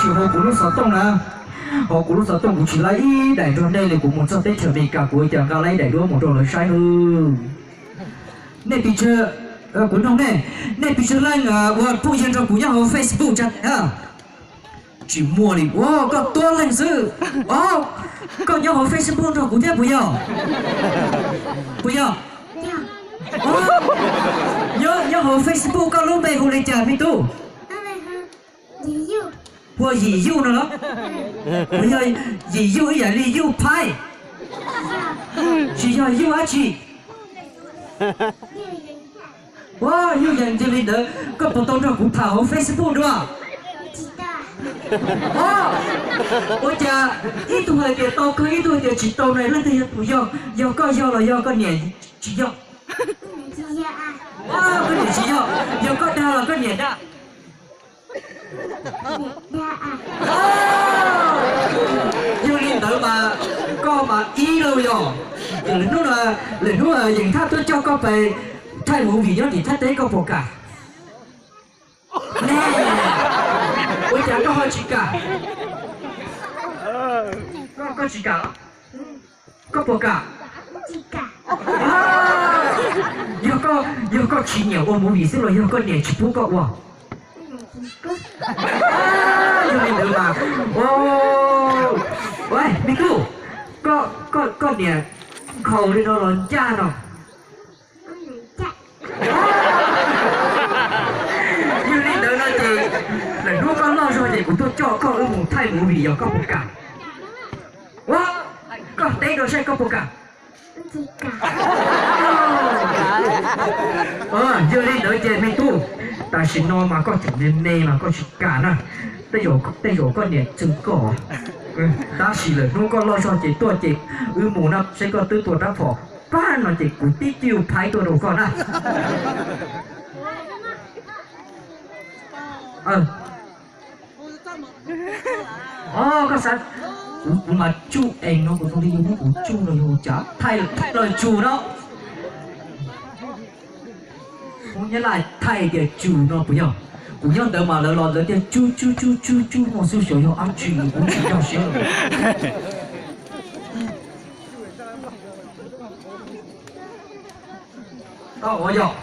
Hauv kuv lub xov tooj na, hauv kuv lub xov tooj kuv tsis laib ib daim nrog nej li, kuv mus txog teb chaws Amelikas kuv ua cas nqa laib ib daim duab mus rau lawv saib lawm. Nej piv txwv, kuv nug nej, nej piv txwv leej uas phooj ywg nrog kuv nyob hauv Facebook tsa? Tsis muaj li. Ua koj tuab leeg xwb. Koj nyob hauv Facebook nrog kuv thiab puas yog? Puas yog? Nyob hauv Facebook koj lub npe hu li cas me tub? Hu ua Yim Yuj no los? Puas yog Yim Yuj ib yam li Yuj Phaib? Tsis yog, Yuj dab tsi? Ua, Yuj Yees. Yog li ntawd koj puas tau nrog kuv tham hauv Facebook dua? Ua, ua cas ib tug hais tias tau kawg ib tug hais tias tsis tau no, leej twg yog tus yog? Yog koj yog los yog koj niam tsis yog? Koj niam tsis yog. Yog koj dag los koj niam dag? Yog li ntawd mas koj mas ib lauj yog. Lwm hnub, lwm hnub Yees Thaj tuaj coj koj pais thaij movie nyob tim Thaib teb koj puas kam? Ua cas koj ho tsis kam? Koj tsis kam? Koj puas kam? Yog koj, yog koj tsis nyiam ua movie xwb los yog koj niam tsis pub koj ua? Yog li ntawd mas, me tub, koj niam nkhaus li no los ncaj no? Yog li ntawd no ces lwm hnub koj loj zog ces kuv tuaj coj koj wb mus thaij movie, yog koj puas kam? Ua, koj teb rau saib koj puas kam. Yog li ntawd ces me tub, tam sim no mas koj tseem me me mas koj tsis kam na. Tej zaum koj niam txwv koj, tab sis lwm hnub koj loj zog ces tuaj ces wb mus na, saib koj twb tua rab phom pab no ces kuv tib cwj phaib tuaj rau koj na. Koj xav, kuv, kuv mas tsuj ees no kuv zoo li yus muab kuv tsuj no yus cas thaij, thaij los tsuj no. Hmoob Nyab Laj thaij tias tsuj no puas yog? Kuv nyob ntawd mas lawv los lawv tias tsuj tsuj tsuj tsuj tsuj no xwb, xyov yog dab tsi kuv tsis nkag siab. Koj ua yog,